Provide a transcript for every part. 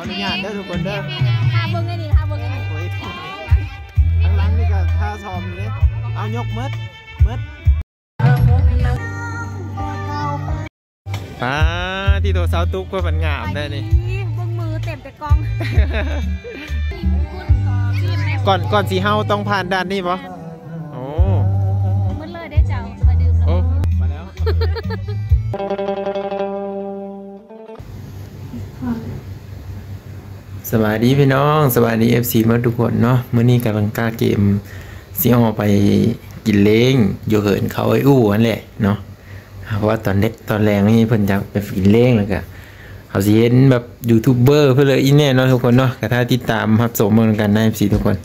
ອະນຸຍາດເດີທຸກຄົນເດີ ຫາເບິ່ງໄດ້ນີ້ ຫາເບິ່ງໄດ້ນີ້ ໂອ້ຍ ທາງຫຼັງນີ້ກໍຖ້າຊອມຢູ່ເດ້ ເອົາ ຍົກໝົດ ໝົດ ປາດ ທີ່ໂຕ ຊາວຕຸກ ເພິ່ນງາມແທ້ນີ້ ເບິ່ງມືເຕັມແຕ່ກ້ອງ ກ່ອນ ກ່ອນຊິເຮົາຕ້ອງຜ່ານດ່ານນີ້ບໍ່? ໂອ້ ໝົດເລີຍເດ້ເຈົ້າ ມາດື່ມ ໂອ້ ມາແລ້ວ ສະບາຍດີພີ່ນ້ອງ ສະບາຍດີ ເອັຟຊີ ໝົດທຸກຄົນເນາະ ມື້ນີ້ກຳລັງກະກຽມຊິອອກໄປກິນເລ້ງຢູ່ເຮືອນເຂົາອ້າຍອູ້ຫັ້ນແຫຼະເນາະ ເພາະວ່າຕອນເດັກຕອນແລງນີ້ເພິ່ນຢາກໄປກິນເລ້ງ ແລ້ວກະເຮົາຊິເຫັນແບບຢູທູບເບີເພິ່ນເລີຍອີແນ່ເນາະທຸກຄົນເນາະ ກະຖ້າຕິດຕາມຮັບຊົມເບິ່ງນຳກັນນະ ເອັຟຊີ ທຸກຄົນ.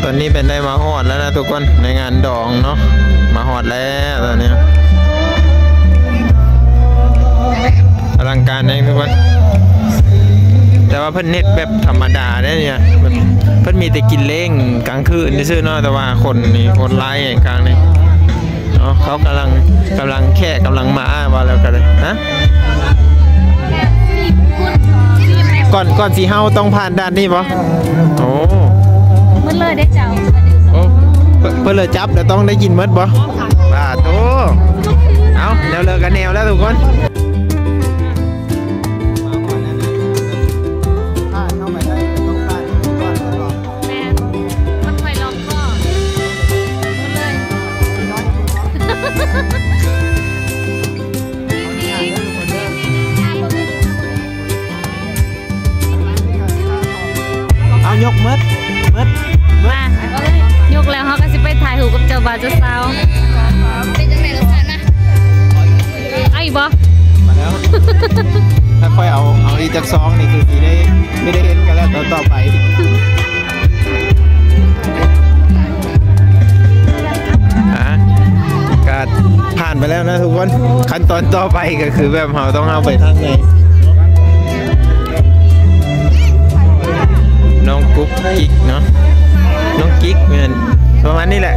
ຕອນນີ້ເປັນໄດ້ມາຮອດແລ້ວນະທຸກຄົນ ໃນງານດອງເນາະ ມາຮອດແລ້ວຕອນນີ້ ອະລັງການແຮງທຸກຄົນ ແຕ່ວ່າເພິ່ນເຮັດແບບທຳມະດາເດ້ນີ້ ເພິ່ນມີແຕ່ກິນເລ້ງກາງຄືນຊື່ໆເນາະ ແຕ່ວ່າຄົນນີ້ຄົນຫຼາຍແຮງກາງນີ້ ເນາະ ເຂົາກຳລັງ ກຳລັງ ແຂກກຳລັງມາ ວ່າແລ້ວກໍໄດ້ ຮະ ກ່ອນ ກ່ອນຊິເຮົາຕ້ອງຜ່ານດ່ານນີ້ບໍ່? ໂອ້ ໝົດເລີຍເດ້ເຈົ້າ ໂອ້ ເພິ່ນ ເພິ່ນເລີຍຈັບແລ້ວຕ້ອງໄດ້ກິນໝົດບໍ່? ບາດໂຕ ເອົ້າ ແນວເລີກກໍແນວແລ້ວທຸກຄົນ. ແມ່ນ ມັນໄປລອງຄໍ ໝົດເລີຍ ເອົາ ຍົກໝົດ ໝົດ ມາ ຍົກແລ້ວເຮົາກໍຊິໄປຖ່າຍຮູບກັບເຈົ້າບ່າວເຈົ້າສາວ ເປັນຈັ່ງໃດລະຊາດນະ? ເອົາອີກບໍ່? ມາແລ້ວ ຖ້າຂ້ອຍເອົາ ເອົາອີກຈັກຊອງນີ້ຄືຊິໄດ້ ຊິໄດ້ເຫັນກັນແລ້ວຕອນຕໍ່ໄປ ອ່າ ກະຜ່ານໄປແລ້ວນະທຸກຄົນ ຂັ້ນຕອນຕໍ່ໄປກໍຄືແບບເຮົາຕ້ອງເຂົ້າໄປທາງໃນ ນ້ອງກຸກກິກເນາະ ນ້ອງກິກແມ່ນ ປະມານນີ້ແຫຼະ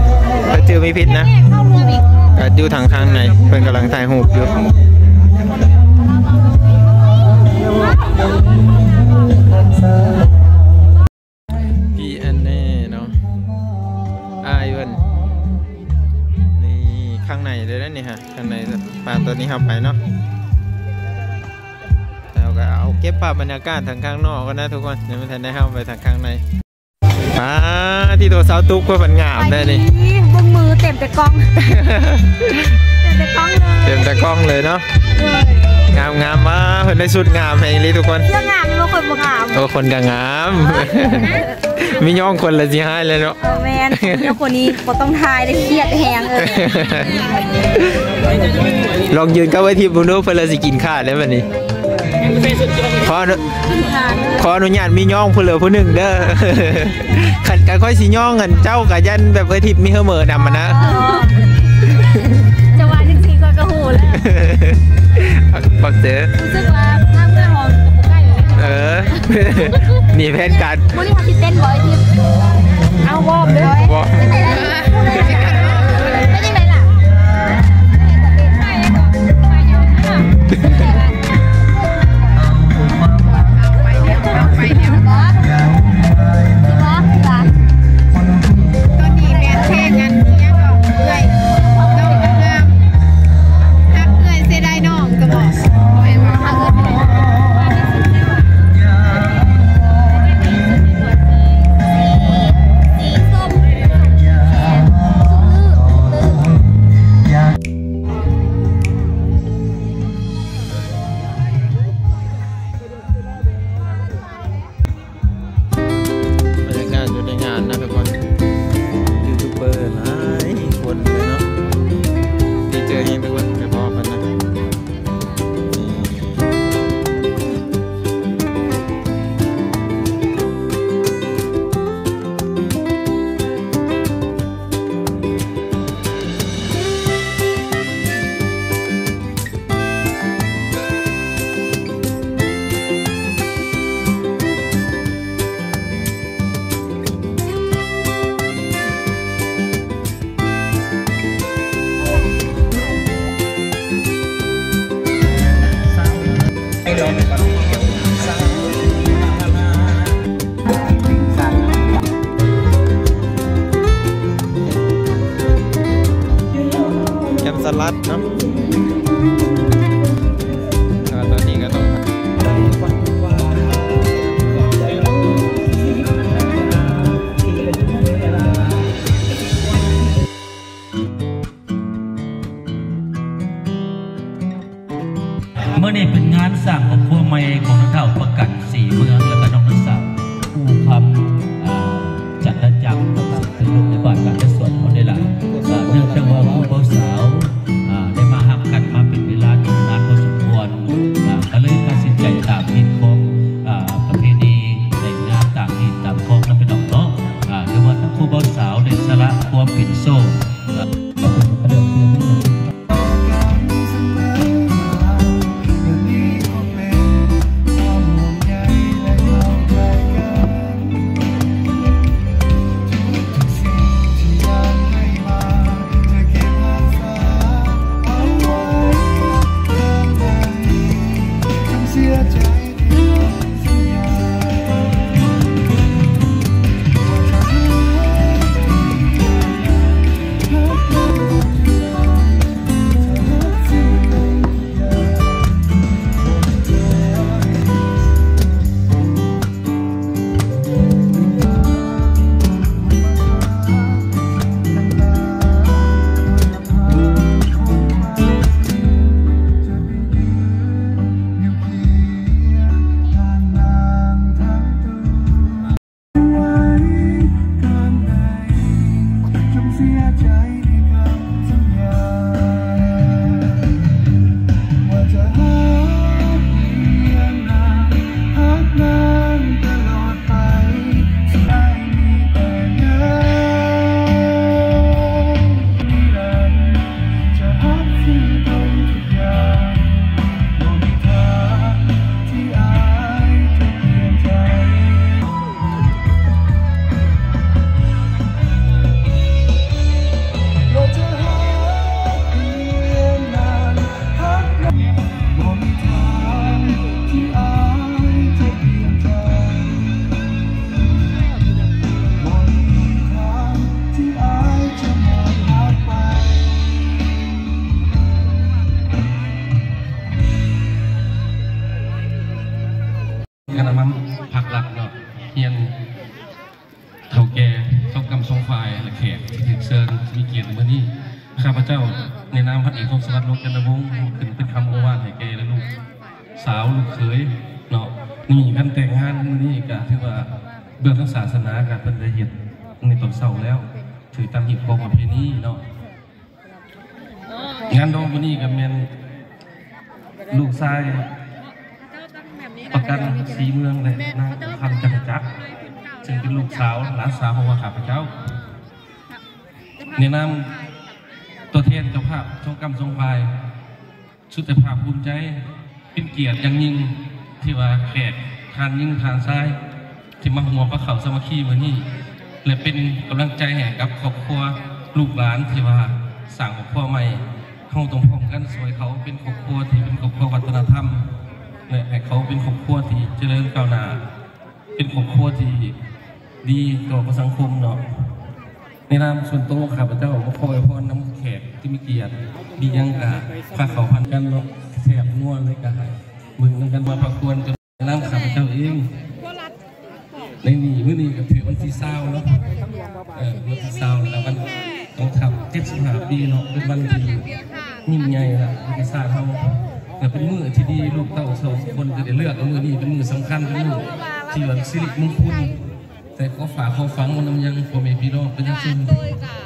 ຖ້າຈື່ບໍ່ຜິດນະ ກໍຢູ່ທາງຂ້າງໃນ ເພິ່ນກຳລັງຖ່າຍຮູບຢູ່ ພີ່ແອນເນ່ເນາະ ອ້າຍເພິ່ນ ນີ້ ຂ້າງໃນເລີຍນະນີ້ຮະ ຂ້າງໃນ ປານຕອນນີ້ເຮົາໄປເນາະ ເຮົາກໍເອົາເກັບພາບບັນຍາກາດທາງຂ້າງນອກກ່ອນນະທຸກຄົນ ຍັງບໍ່ທັນໄດ້ເຂົ້າໄປທາງຂ້າງໃນ ປາດ ທີ່ໂຕ ຊາວຕຸກ ເພິ່ນງາມແທ້ນີ້ ເບິ່ງມືເຕັມແຕ່ກ້ອງ ເຕັມແຕ່ກ້ອງເລີຍ ເຕັມແຕ່ກ້ອງເລີຍເນາະ ເອີ ງາມໆ ວ່າເພິ່ນໄດ້ຊຸດງາມແຮງອີ່ຫຼີທຸກຄົນ ເສື້ອງາມຢູ່ ຄົນບໍ່ງາມ ໂອ້ ຄົນກໍງາມ ມີຍ້ອງຄົນລະຊິຮ້າຍແລ້ວເນາະ ເອີ ແມ່ນ ແລ້ວຄົນນີ້ບໍ່ຕ້ອງຖ່າຍເລີຍ ຄຽດແຮງເອີຍ ລອງຢືນກັບໄອ້ທິບເບິ່ງດູ ເພິ່ນລະຊິກິນຂາດແລ້ວບັດນີ້ ຂໍອະນຸ ຂໍອະນຸຍາດມີຍ້ອງຜູ້ເຫຼືອຜູ້ໜຶ່ງເດີ ຄັນ ຄັນຂ້ອຍຊິຍ້ອງຫັ້ນ ເຈົ້າກໍຢ້ານແບບເອື້ອຍທິບມີເຫີເມີນຳຫັ້ນນະ ຈະວ່າຈັ່ງຊີ້ຂ້ອຍກໍຮູ້ແລ້ວ ຂອບໃຈ ຮູ້ສຶກວ່າທາງເອື້ອຍຫອມກໍບໍ່ໃກ້ເລີຍ ເອີ ມີແຜນການ ມື້ນີ້ເຮົາຊິເຕັ້ນບໍ່ໄອ້ທິບ? ເອົາ ວອມເດີ ວອມ ເປັນຈັ່ງໃດລະ? ຕອນນີ້ແມ່ນເພງອັນຫຍັງເກາະ ເອື້ອຍ ນ້ອງງາມ ຮັກເອື້ອຍເສຍດາຍນ້ອງ ກະບອກ ແມ່ນບໍ່? ຮັກເອື້ອຍເສຍດາຍນ້ອງ ເນາະ ໜ້າຕາດີກໍຕ້ອງ ມື້ນີ້ເປັນງານສ້າງຄອບຄົວໃໝ່ຂອງນາງທ້າວປະກັນ ສີເມືອງ ແລະກະນ້ອງນາງສາວ ພູຄຳ ອາ ຈັນທະຈັກ ເຊິ່ງເປັນລູກໃນບ້ານການຈະສວນເຮົານີ້ລະ ກະເນື່ອງຈາກວ່າຄູ່ບ່າວສາວ ອາ ໄດ້ມາຮັກກັນມາເປັນເວລາດົນນານພໍສົມຄວນ ອາ ກະເລີຍຕັດສິນໃຈຕາມຮີດຄອງ ອາ ປະເພນີແຕ່ງງານຕາມຮີດຕາມຄອງນຳ ພີ່ນ້ອງເນາະ ອາ ຫຼືວ່າທັງຄູ່ບ່າວສາວໄດ້ສະຫຼະຄວາມເປັນໂສດ ອາ ຄະນະນຳພັກລັດເນາະ ຮຽນເຖົ້າແກ່ສອງກ້ຳສອງຝ່າຍ ແລະແຂກທີ່ຖືກເຊີນ ທີ່ມີກຽດໃນມື້ນີ້ ຂ້າພະເຈົ້າໃນນາມພັນເອກ ສົມສະຫວັດ ໂລກຈັນທະວົງ ຂຶ້ນເປັນຄຳໂອວາດໃຫ້ແກ່ລູກສາວລູກເຂີຍເນາະ ນີ້ງານແຕ່ງງານມື້ນີ້ກະຖືວ່າເບື້ອງທາງສາສະໜາກະເພິ່ນໄດ້ເຮັດໃນຕອນເຊົ້າແລ້ວ ຖືຕາມຮີດຄອງປະເພນີເນາະ. ງານດອງມື້ນີ້ກໍແມ່ນລູກຊາຍປະກັນ ສີເມືອງ ແລະນາງຄຳ ຈັນທະຈັກ ເຊິ່ງເປັນລູກສາວ ຫຼານສາວຂອງຂ້າພະເຈົ້າ ໃນນາມຕົວແທນເຈົ້າພາບສອງກ້ຳສອງຝ່າຍ ສຸດແຕ່ພາກພູມໃຈ ເປັນກຽດຢ່າງຍິ່ງທີ່ວ່າແຂກທ່ານຍິງທ່ານຊາຍ ທີ່ມາຮ່ວມພາເຂົ້າສາມັກຄີມື້ນີ້ ແລະເປັນກຳລັງໃຈໃຫ້ກັບຄອບຄົວລູກຫຼານທີ່ວ່າສ້າງຄອບຄົວໃໝ່. ເຮົາຕ້ອງພ້ອມກັນຊ່ວຍເຂົາເປັນຄອບຄົວທີ່ເປັນຄອບຄົວວັດທະນະທຳ ແລະໃຫ້ເຂົາເປັນຄອບຄົວທີ່ຈະເລີນກ້າວໜ້າ ເປັນຄອບຄົວທີ່ດີຕໍ່ສັງຄົມເນາະ. ໃນນາມສ່ວນໂຕຂ້າພະເຈົ້າ ຂໍອວຍພອນນຳແຂກທີ່ມີກຽດ ມີຫຍັງກະພາເຂົ້າພັນກັນເນາະ ແຊບນົວເລີຍກະໃຫ້ເບິ່ງນຳກັນວ່າພາຄວນກັນນຳຂ້າພະເຈົ້າເອງ. ໃນນີ້ ມື້ນີ້ກໍຖືວັນທີຊາວເນາະ ເອີ ວັນທີຊາວ ແລ້ວວັນກອງທັບເຈັດສິບຫ້າປີເນາະ ເປັນວັນທີ່ຍິ່ງໃຫຍ່ລະ ປະເທດຊາດເຮົາ ແລະເປັນມື້ທີ່ດີ ລູກເຕົ້າສອງຄົນຈະໄດ້ເລືອກເອົາມື້ນີ້ເປັນມື້ສຳຄັນ ເປັນມື້ທີ່ວ່າສິລິມົງຄຸນ. ແຕ່ຂໍຝາກຂໍຝັງນຳຍັງພໍ່ແມ່ພີ່ນ້ອງປະຊາຊົນ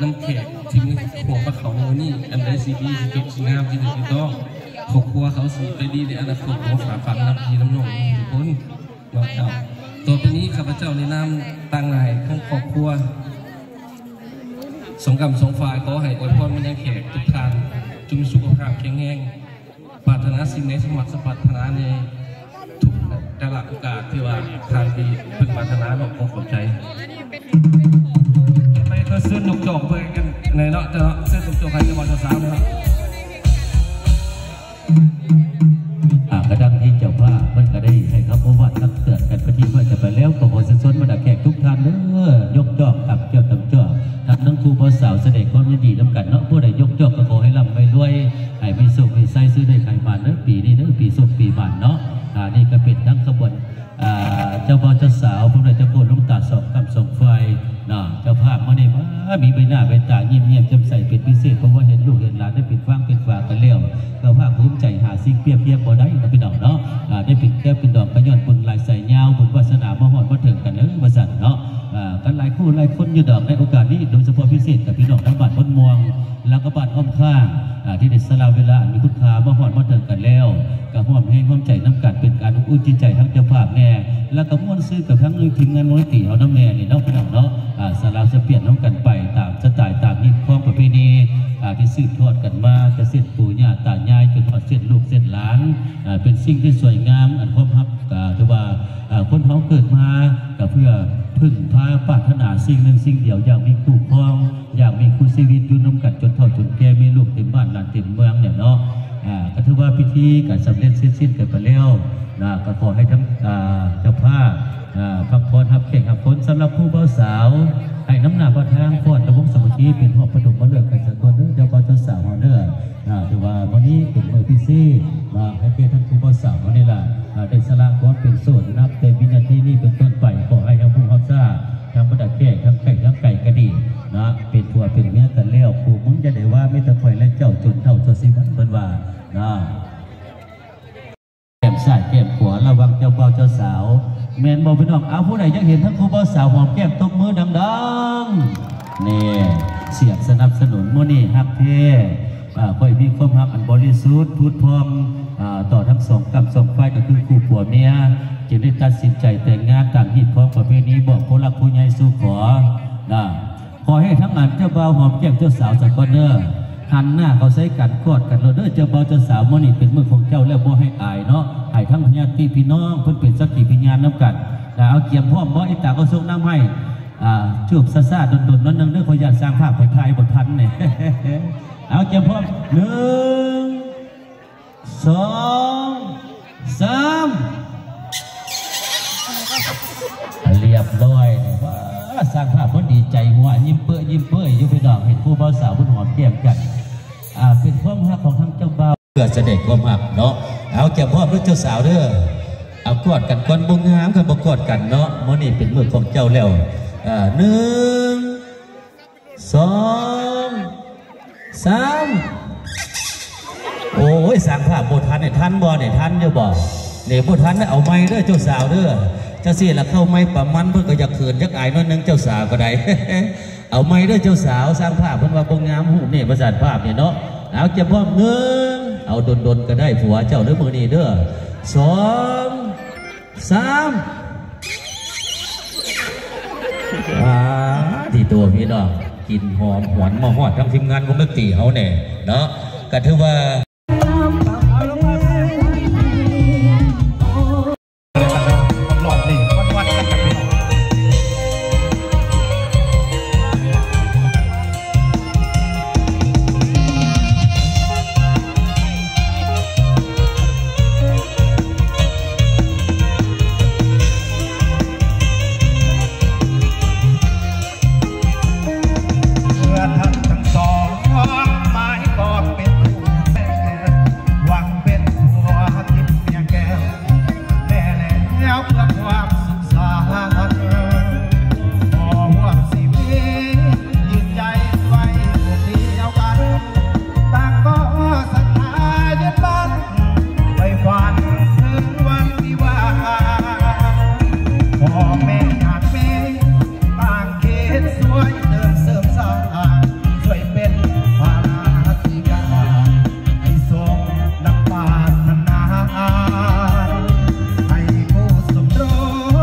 ນຳແຂກທີ່ມາຮ່ວມພາເຂົ້າໃນມື້ນີ້ ອັນໃດຊິດີຊິຈົບຊິງາມຊິຖືກຕ້ອງ ຄອບຄົວເຂົາຊິໄປດີໃນອະນາຄົດ ຂໍຝາກຝັງນຳພີ່ນຳນ້ອງທຸກຄົນເນາະ. ຕໍ່ໄປນີ້ຂ້າພະເຈົ້າໃນນາມຕ່າງຫຼາຍທັງຄອບຄົວ ສອງກ້ຳສອງຝ່າຍ ຂໍໃຫ້ອວຍພອນມາຍັງແຂກທຸກທ່ານ ຈົ່ງມີສຸຂະພາບແຂງແຮງ ປາດຖະໜາສິ່ງໃດສົມຫວັງສົມປາດຖະໜາໃນທຸກແຕ່ລະໂອກາດທີ່ວ່າທ່ານທີ່ເພິ່ນປາດຖະໜາເນາະ ຂໍຂອບໃຈ. ໄປກໍເຊີນນົກຈອກເພິ່ນກັນແນ່ເນາະ ເນາະ ເຊີນນົກຈອກໃຫ້ເຈົ້າບ່າວເຈົ້າສາວເນາະ. ອາ ກະດັ່ງທີ່ເຈົ້າພາບເພິ່ນກະໄດ້ໃຫ້ຄຳໂອວາດຕັກເຕືອນກັນເປັນທີ່ຮຽບຮ້ອຍກັນໄປແລ້ວ ກໍຂໍເຊີນຊົວນບັນດາແຂກທຸກທ່ານເດີ ຍົກຈອກຕາມແກ້ວຕາມຈອກ ທ່ານທັງຄູ່ບ່າວສາວສະແດງຄວາມຍິນດີນຳກັນເນາະ ຜູ້ໃດຍົກຈອກກໍຂໍໃຫ້ລ່ຳໃຫ້ລວຍ ເປັນທັງຂະບວນ ອ່າ ເຈົ້າບ່າວເຈົ້າສາວ ພວກເຈົ້າໂຄດລົງຕາສອງຂ້າງສອງຝ່າຍເນາະ. ເຈົ້າພາບມື້ນີ້ມາມີໃບໜ້າໃບຕາຍິ້ມແຍ້ມແຈ່ມໃສເປັນພິເສດ ເພາະວ່າເຫັນລູກເຫັນຫຼານໄດ້ເປັນຟາງເປັນຝາກັນແລ້ວ ກໍພາກພູມໃຈຫາສິ່ງປຽບທຽບບໍ່ໄດ້ເນາະ ພີ່ນ້ອງເນາະ. ອ່າ ໄດ້ເປັນແກ້ວເປັນດອງກໍຍ້ອນບຸນຫຼາຍສາຍຍາວ ບຸນວາສະໜາມາຮອດມາເຖິງກັນເລີຍວ່າຊັ້ນເນາະ. ອ່າ ກັນຫຼາຍຄູ່ຫຼາຍຄົນຢູ່ດອກໃນໂອກາດນີ້ ໂດຍສະເພາະພິເສດກັບພີ່ນ້ອງທາງບ້ານໂພນມ່ວງ ແລ້ວກໍບ້ານອ້ອມຂ້າງ ອ່າ ທີ່ໄດ້ສະຫຼະເວລາອັນມີຄຸນຄ່າມາຮອດມາເຖິງກັນແລ້ວ ກໍຮ່ວມແຮງຮ່ວມໃຈນຳກັນ ເປັນການອົບອຸ່ນຈິດໃຈທາງເຈົ້າພາບແດ່ ແລ້ວກໍມ່ວນຊື່ກັບທາງທີມງານວົງດົນຕີເຮົານຳແດ່ນີ້ເນາະ ພີ່ນ້ອງເນາະ. ອ່າ ສະຫຼາວສະປ່ຽນນຳກັນໄປຕາມສະໄຕລ໌ ຕາມຮີດຄອງປະເພນີ ອ່າ ທີ່ສືບທອດກັນມາ ແຕ່ເຊັ່ນປູ່ຍ່າຕາຍາຍ ຈົນຮອດເຊັ່ນລູກເຊັ່ນຫຼານ. ອ່າ ເປັນສິ່ງທີ່ສວຍງາມ ອັນຄວາມຮັກ ກໍຖືວ່າ ເອີ ຄົນເຮົາເກີດມາກໍເພື່ອເພິ່ງພາປາດຖະໜາສິ່ງໜຶ່ງສິ່ງດຽວ ຢາກມີຄູ່ຄອງ ຢາກມີຄູ່ຊີວິດຢູ່ນຳກັນຈົນເຖົ້າຈົນແກ່ ມີລູກເຕັມບ້ານຫຼານເຕັມເມືອງແຫຼະເນາະ. ອ່າ ກໍຖືວ່າພິທີກໍສຳເລັດເສັດສິ້ນກັນໄປແລ້ວນະ. ກໍຂໍໃຫ້ທັງ ອ່າ ເຈົ້າພາບ ອ່າ ພັກຜ່ອນຮັບແຂກຮັບຄົນ. ສຳລັບຄູ່ບ່າວສາວ ໃຫ້ນຳໜ້າປະທານຟ້ອນລະວົງສາມັກຄີ ເປັນຮອບປະຖົມມະເລີກກັນສາກ່ອນເດີ ເຈົ້າບ່າວເຈົ້າສາວເຮົາເດີ. ອ່າ ຖືວ່າມື້ນີ້ເປັນມື້ພິເສດເນາະ ໃຫ້ແກ່ທັງຄູ່ບ່າວສາວເຮົານີ້ລະ ອ່າ ໄດ້ສະຫຼະຄວາມເປັນໂສດ ນັບແຕ່ວິນາທີນີ້ເປັນຕົ້ນໄປ ຂໍໃຫ້ຮັກຮູ້ຮັກສາທັງບັນດາແຂກ ທັງໃກ້ທັງໄກກໍດີເນາະ ເປັນຜົວເປັນເມຍກັນແລ້ວ ຄູ່ມຶງຢ່າໄດ້ວ່າ ມີແຕ່ຂ້ອຍແລະເຈົ້າ ຈົນເຖົ້າຊົ່ວຊີວິດ ເພິ່ນວ່າເນາະ. ແກ້ມຊ້າຍແກ້ມຂວາ ລະຫວ່າງເຈົ້າບ່າວເຈົ້າສາວ ແມ່ນບໍ່ພີ່ນ້ອງ? ເອົາ ຜູ້ໃດຢາກເຫັນທັງຄູ່ບ່າວສາວຫອມແກ້ມ ຕົບມືດັງໆ. ນີ້ ສຽງສະໜັບສະໜູນມື້ນີ້ຮັກແທ້ ເອີ ຂ້ອຍມີຄວາມຮັກອັນບໍລິສຸດຜຸດຜ່ອງ ເອີ ຕໍ່ທັງສອງກ້ຳສອງຝ່າຍ ກໍຄືຄູ່ຜົວເມຍ ຈຶ່ງໄດ້ຕັດສິນໃຈແຕ່ງງານຕາມຮີດຄອງປະເພນີ ບອກຜູ້ຫຼັກຜູ້ໃຫຍ່ສູ່ຂໍນະ. ຂໍໃຫ້ທັງອັນເຈົ້າບ່າວຫອມແກ້ມເຈົ້າສາວສາກ່ອນເດີ ຫັນໜ້າເຂົ້າໃສ່ກັນ ກອດກັນໂລດເດີ ເຈົ້າບ່າວເຈົ້າສາວ. ມື້ນີ້ເປັນມື້ຂອງເຈົ້າແລ້ວ ບໍ່ໃຫ້ອາຍເນາະ ໃຫ້ທັງຍາດຕິພີ່ນ້ອງເພິ່ນເປັນສັກຂີພະຍານນຳກັນນະ. ເອົາ ກຽມພ້ອມບໍ່? ອີຕາກໍສົ່ງນ້ຳໃຫ້ ອ່າ ຈູບຊ້າໆ ດົນໆ ໜ້ອຍໜຶ່ງເດີ ຂໍຢ້ານຊ່າງພາບຂ້ອຍຖ່າຍບໍ່ທັນນີ້. ເອົາ ກຽມພ້ອມ ໜຶ່ງ ສອງ ສາມ ລຽບຮ້ອຍ. ວ້າ ຊ່າງພາບເພິ່ນດີໃຈ ຫົວຍິ້ມເປີ້ຍຍິ້ມເປີ້ຍຢູ່ ພີ່ນ້ອງ ເຫັນຄູ່ບ່າວສາວເພິ່ນຫອມແກ້ມກັນ. ອ່າ ເປັນຄວາມຮັກຂອງທາງເຈົ້າບ່າວ ເພື່ອສະແດງຄວາມຮັກເນາະ. ເອົາ ກຽມພ້ອມເດີເຈົ້າສາວເດີ ເອົາກອດກັນກ່ອນ ບໍ່ງາມຄັນບໍ່ກອດກັນເນາະ. ມື້ນີ້ເປັນມື້ຂອງເຈົ້າແລ້ວ. ອ່າ ໜຶ່ງ ສອງ ສາມ ໂອ້ຍ ຊ່າງພາບບໍ່ທັນນີ້ ທັນບໍ່ນີ້ ທັນຢູ່ບໍ່ນີ້? ບໍ່ທັນ ເອົາໃໝ່ເດີເຈົ້າສາວເດີ. ຈັ່ງຊີ້ລະ ເຂົ້າໃໝ່ປະມານ ເພິ່ນກໍຢາກເຂີນຢາກອາຍໜ້ອຍໜຶ່ງ ເຈົ້າສາວກໍໄດ້. ເອົາໃໝ່ເດີເຈົ້າສາວ ຊ່າງພາບເພິ່ນວ່າບໍ່ງາມຮູບນີ້ ປະສານພາບນີ້ເນາະ. ເອົາ ກຽມພ້ອມ ໜຶ່ງ ເອົາດົນໆກໍໄດ້ ຜົວເຈົ້າເດີມື້ນີ້ເດີ ສອງ ສາມ ອ່າ ທີ່ໂຕພີ່ນ້ອງ ກິ່ນຫອມຫວນມາຮອດທັງທີມງານວົງດົນຕີເຮົາແດ່ເນາະ ກໍຖືວ່າ ເມື່ອທ່ານທັງສອງໝາຍກອງເປັນຄູ່ແຟນ ຫວັງເປັນຜົວທິບເມຍແກ້ວ ແນ່ແລ້ວເພື່ອຄວາມສຸກສານ ຂໍຮ່ວມຊີວິດຢືນໃຈໄວ້ຜູ້ດຽວກັນ ຕ່າງກໍສັດທາຍຶດໝັ້ນ ໄວ້ຝັນເຖິງວັນວິວາ ພໍ່ແມ່ຍາດມິດຕ່າງຄິດຊ່ວຍເຕີມເສີມສ້າງ ຊ່ວຍເປັນພາລາທິການ ໃຫ້ສົມດັ່ງປາດຖະໜາ ໃຫ້ຄູ່ສົມລົດ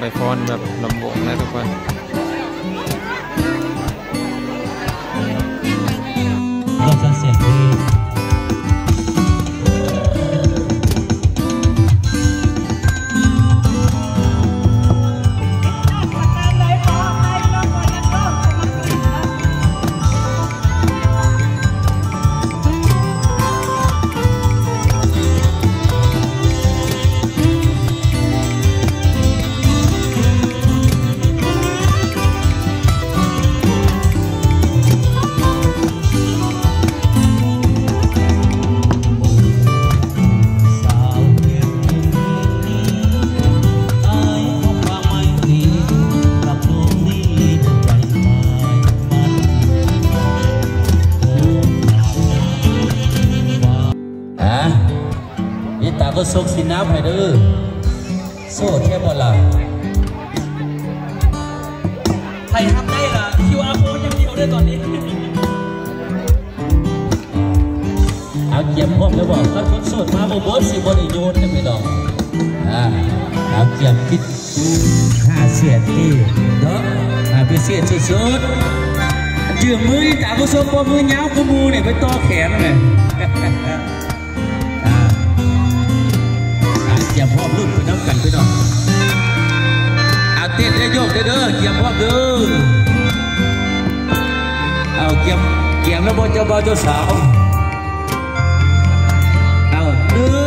ໄປຟ້ອນແບບລຳວົງນະທຸກຄົນ. ອ່າ ອີຕາກໍສົ່ງສີນຳໃຫ້ເດີ. ໂສດແທ້ບໍ່ລະ? ໃຜຮັບໄດ້ລະ ຄິວອາໂຄດຢ່າງດຽວເດີຕອນນີ້. ເອົາ ກຽມພ້ອມແລ້ວບໍ່? ຄັນຄົນໂສດມາບໍ່ເບິດ ຊິບໍ່ໄດ້ໂຍນກັນໄປດອກ. ອ່າ ເອົາ ກຽມຄິດຫ້າແສນກີບເນາະ. ອ່າ ພິເສດສຸດໆ ຈື່ມືນີ້ຕາມຜູ້ຊົມ ບໍ່ມືຍາວກວ່າໝູ່ນີ້ ໄປຕໍ່ແຂນແມ່. ອ່າ ອ່າ ກຽມພ້ອມລຸ້ນໄປນຳກັນພີ່ນ້ອງ. ເອົາ ເຕັ້ນເດີ ໂຍກເດີ ກຽມພ້ອມເດີ. ເອົາ ກຽມ ກຽມແລ້ວບໍ່ ເຈົ້າບ່າວເຈົ້າສາວ? ເອົາ ໜຶ່ງ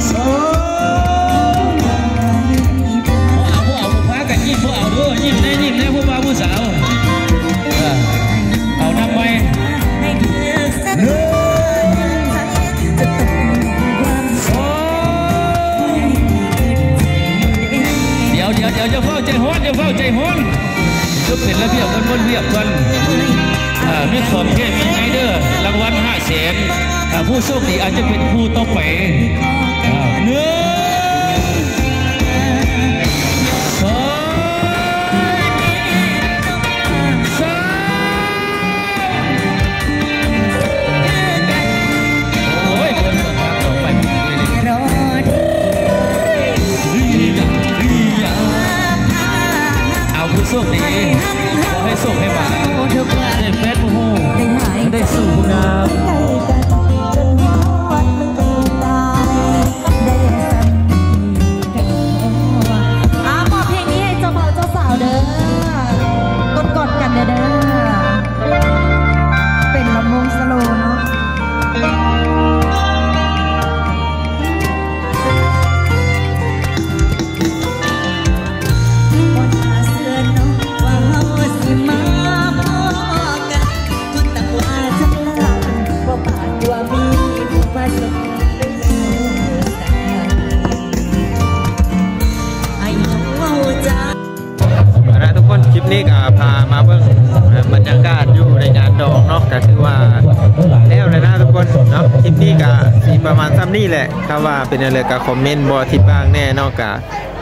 ສອງ ບໍ່ເອົາ ບໍ່ເອົາ ພາກັນຍິ້ມ ບໍ່ເອົາເດີ ຍິ້ມແດ່ ຍິ້ມແດ່ ຜູ້ບ່າວຜູ້ສາວ. ເອີ ເອົານຳໄວ້ ໜຶ່ງ ສອງ ດຽວ ດຽວ ດຽວ ຢ່າຟ້າວໃຈຮ້ອນ ຢ່າຟ້າວໃຈຮ້ອນ. ຄືເປັນລະບຽບກັນ ເບິ່ງລະບຽບກັນ. ອ່າ ມີຂອງແທ້ມີໃນເດີ ລາງວັນຫ້າແສນ. ອ່າ ຜູ້ໂຊກດີອາດຈະເປັນຄູ່ຕໍ່ໄປ. ອ່າ ໜຶ່ງ ສອງ ສາມ. ໂອ້ຍ ເພິ່ນກໍທັກເຂົ້າໄປ ເອົາຜູ້ໂຊກດີ ຂໍໃຫ້ໂຊກໃຫ້ໝານ ໄດ້ແຟນຜູ້ຮູ້ ໄດ້ສູ່ຜູ້ງາມ. ອ່າ ມອບເພງນີ້ໃຫ້ເຈົ້າບ່າວເຈົ້າສາວເດີ ກົດກອດກັນແດ່ເດີ. ເປັນລຳວົງສະໂລເນາະ. ເອົາລະທຸກຄົນ ຄລິບນີ້ກໍພາມາເບິ່ງ ເອີ ບັນຍາກາດຢູ່ໃນງານດອງເນາະ ກໍຖືວ່າແລ້ວແລ້ວນະທຸກຄົນເນາະ. ຄລິບນີ້ກໍຊິປະມານຊ່ຳນີ້ແຫຼະ ຖ້າວ່າເປັນແນວໃດກໍຄອມເມັນບອກທິດບ້າງແດ່ເນາະ. ກໍ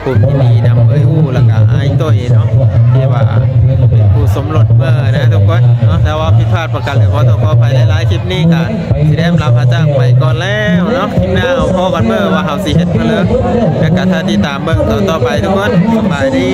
ຜູ້ຍິນດີນຳເອື້ອຍອູ້ ແລ້ວກະອ້າຍໂຕ້ຍເນາະ ທີ່ວ່າເປັນຄູ່ສົມລົດເມີນະທຸກຄົນເນາະ. ຖ້າວ່າຜິດພາດປະການໃດ ຂໍໂທດຂໍອະໄພຫຼາຍໆ. ຄລິບນີ້ກະຊິໄດ້ລາພາຈາກໄປກ່ອນແລ້ວເນາະ. ຄລິບໜ້າເຮົາພໍ້ກັນເມີວ່າເຮົາຊິເຮັດມື້ໃດ ແລ້ວກະຖ້າຕິດຕາມເບິ່ງຕອນຕໍ່ໄປທຸກຄົນ. ສະບາຍດີ.